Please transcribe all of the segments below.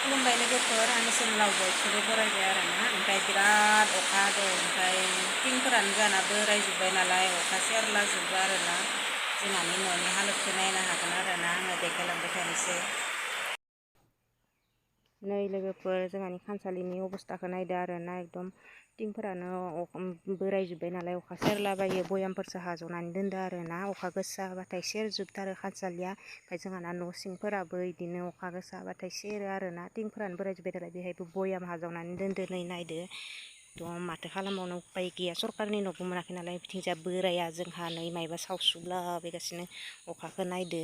खुलुमबाय लोगोफोर आंनिसिम लावबोयखौबो बरायबाय आरोना ओमफ्राय बिराद अखा हादों ओमफ्राय थिंफोरानो जाना बोरायजोब्बाय नालाय अखा सेरलाजोबो आरोना जोंहानि न'नि हालोदखौ नायनो हागोन आरोना आङो देखायलांबाय थानोसै नै लोगोफोर जोंहानि खामसालिनि अबस्थाखौ नायदो आरोना एकदम थिंफोरानो बोरायजोब्बाय नालाय अखा सेरलाबायो बयामफोरसो हाज'नानै दोनदो आरोना अखा गोसा हाबाथाय सेरजोबथारो खामसालिया ओमफ्राय जोंहाना न' सिंफोराबो इदिनो अखा गोसा हाबाथाय सेरो आरोना थिंफोरानो बोरायजोब्बाय नालाय बेहायबो बयाम हाजावनानै दोनदो नै नायदो एकदम माथो खालामबावनो उपाय गैया सरकारनि न'बो मोनाखै नालाय बिथिंजा बोराया जोंहा नै मायबा सावसुबलाबायगासिनो अखाखौ नायदो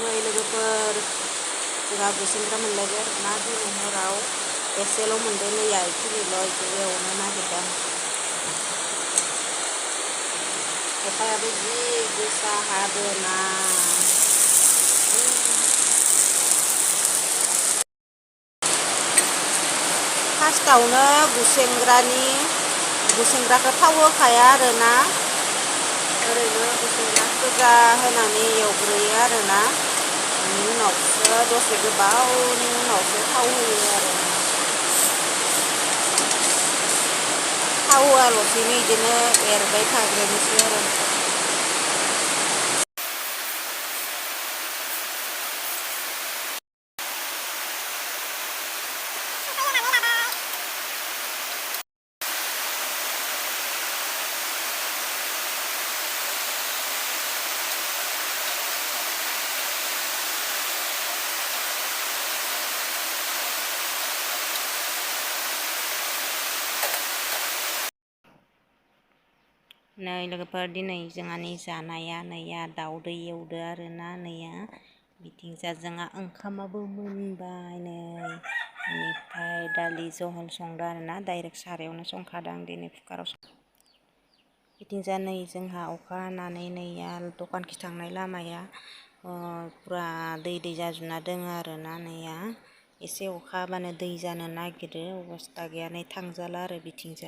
नै लोगोफोर जोंहा गुसेंग्रा मोनलायबाय आरोना दिनै हराव एसेल' मोनदों नैया इखिनिल' इखौ एवनो नागिरदों अखायाबो जि गोसा हादोना फार्स्टआवनो गुसेंग्राखौ थाव होखाया आरोना ओरैनो गुसेंग्रा गोजा होनानै एवग्रोयो आरोना बेनि उनावसो दसे गोबावनि उनावसो थाव होयो आरोना थाव होआल'सैनो बिदिनो एरबाय थाग्रोनोसै आरो नै लोगोफोर दिनै जोंहानि जानाया नैया दाउदै एवदो आरोना नैया बिथिंजा जोंहा ओंखामाबो मोनबाय नै बेनिफ्राय दालि जहल संदो आरोना डाइरेक्ट सारायावनो संखादों आं दिनै कुकाराव बिथिंजा नै जोंहा अखा हानानै नैया दखानखि थांनाय लामाया पुरा दै जाजोबना दोङो आरोना नैया एसे अखा हाबानो दै जानो नागिरो अबस्था गैया नै थांजाला आरो बिथिंजा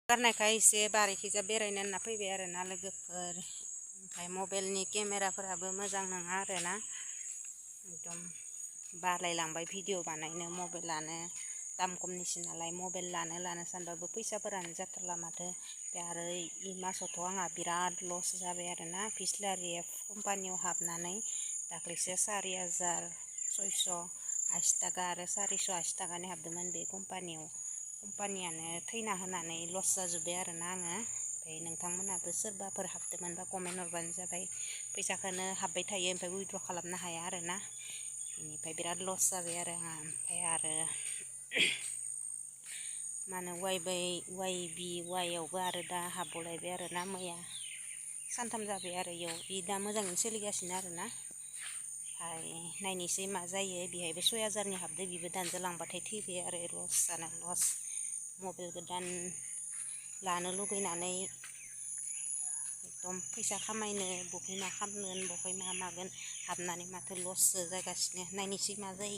गारनायखाय एसे बारिखैजा बेरायनो होनना फैबाय आरोना लोगोफोर ओमफ्राय मबाइलनि केमेराफोराबो मोजां नङा आरोना एकदम बालायलांबाय भिडिअ बानायनो मबाइलानो दाम खमनिसो नालाय मबाइल लानो सानबाबो फैसाफोरानो जाथारला माथो बे आरो इ मासावथ' आंहा बिराद लस जाबाय आरोना बिस्लारि कम्पानियाव हाबनानै दाख्लैसो 4,680 थाखा आरो 480 थाखानि हाबदोंमोन बे कम्पानियानो थैना होनानै लस जाजोब्बाय आरोना आङो ओमफ्राय नोंथांमोनाबो सोरबाफोर हाबदोंमोनबा कमेन्ट हरबानो जाबाय फैसाखौनो हाबबाय थायो ओमफ्राय उइद्र' खालामनो हाया आरोना बेनिफ्राय बिराद लस जाबाय आरो आंहा ओमफ्राय आरो मा होनो वाइआवबो आरो दा हाबबावलायबाय आरोना मैया सानथाम जाबाय आरो इयाव दा मोजाङैनो सोलिगासिनो आरोना ओमफ्राय नायनोसै मा जायो बेहायबो 6,000नि हाबदो बेबो दानजालांबाथाय थैबाय आरो लस जाना लस मबाइल गोदान लानो लुगैनानै एकदम फैसा खामायनो बहाय मा खालामगोन बहाय मा मागोन हाबनानै माथो लससो जागासिनो नायनोसै मा जायो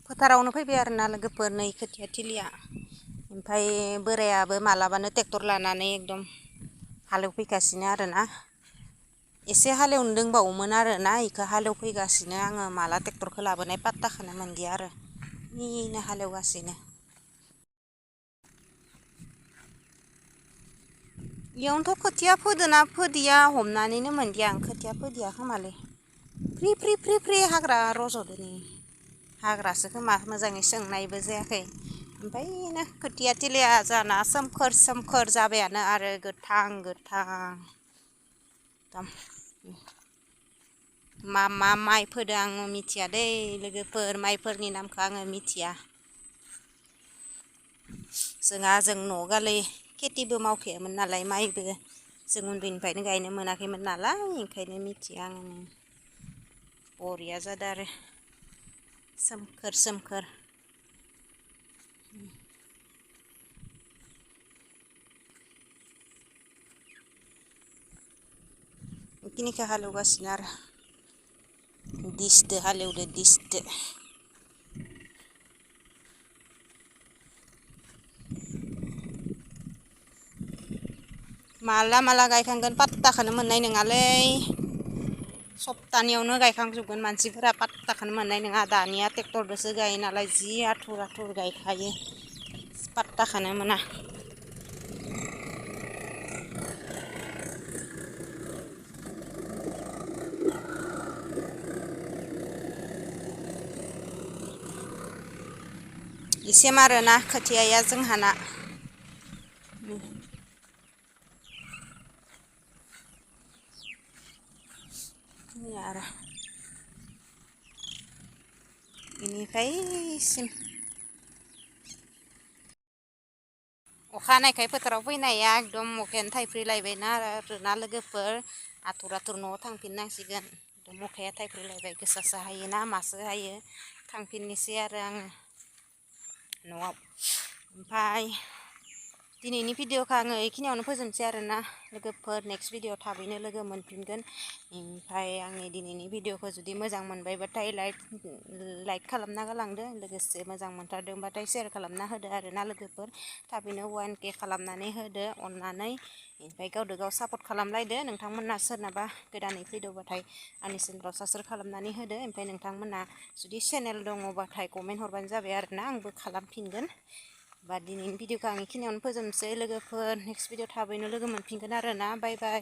फोथारावनो फैबाय आरोना लोगोफोर नै खोथिया थिलिया ओमफ्राय बोरायाबो मालाबानो ट्रेक्टर लानानै एकदम हालेवफैगासिनो आरोना एसे हालेवनो दंबावोमोन आरोना इखौ हालेवफैगासिनो आङो माला ट्रेक्टरखौ लाबोनाय पात्ताखौनो मोनदिया आरो इनो हालेवगासिनो इयावनोथ' खोथिया फोदोना फोदिया हमनानैनो मोनदिया आं खोथिया फोदिया खोमालै फ्रि हाग्रा रज'दो नै हाग्रासो खोमा मोजाङै सोंनायबो जायाखै ओमफ्राय इनो खोथिया थिलिया जाना सोमखोर जाबायानो आरो गोथां एकदम मा माइ फोदों आङो मिथिया दै लोगोफोर माइफोरनि नामखौ आङो मिथिया जों न' गालै खेथिबो मावखायामोन नालाय माइबो जों उन्दैनिफ्रायनो गायनो मोनाखैमोन नालाय ओंखायनो मिथिया आङो बरिया जादों आरो सोमखोर सोमखोर बेखिनिखौ हालेवगासिनो आरो दिसदो हालेवदो दिसदो माला माला गायखांगोन पात्ताखौनो मोननाय नङालै सप्तानैयावनो गायखांजोबगोन मानसिफोरा पात्ताखौनो मोननाय नङा दानिया ट्रेक्टरजोंसो गायो नालाय जि आथुर आथुर गायखायो पात्ताखौनो मोना एसे मारोना खोथियाया जोंहाना आरो बेनिफ्रायसिम अखा हानायखाय फोथाराव फैनाया एकदम अखायानो थाइफ्रिलायबायना आरोना लोगोफोर आथुर आथुर न'आव थांफिननांसिगोन अखाया थाइफ्रिलायबाय गोसासो हायोना मासो हायो थांफिननोसै आरो आङो न'आव ओमफ्राय दिनैनि भिडिअखौ आङो बेखिनियावनो फोजोबनोसै आरोना लोगोफोर नेक्स्ट भिडिअ थाबैनो लोगो मोनफिनगोन ओमफ्राय आंनि दिनैनि भिडिअखौ जुदि मोजां मोनबायबाथाय लाइक खालामना गालांदो लोगोसे मोजां मोनथारदोंबाथाय शेयार खालामना होदो आरोना लोगोफोर थाबैनो 1K खालामनानै होदो अननानै ओमफ्राय गावदो गाव सापर्ट खालामलायदो नोंथांमोना सोरनाबा गोदानै फैदोंबाथाय आंनि चेनेलाव साबस्क्राइब खालामनानै होदो ओमफ्राय नोंथांमोना जुदि चेनेल दङबाथाय कमेन्ट हरबानो जाबाय आरोना आंबो खालामफिनगोन बा दिनैनि भिडिअखौ आं बेखिनियावनो फोजोबनोसै लोगोफोर नेक्स्ट भिडिअ थाबैनो लोगो मोनफिनगोन आरोना बाय बाय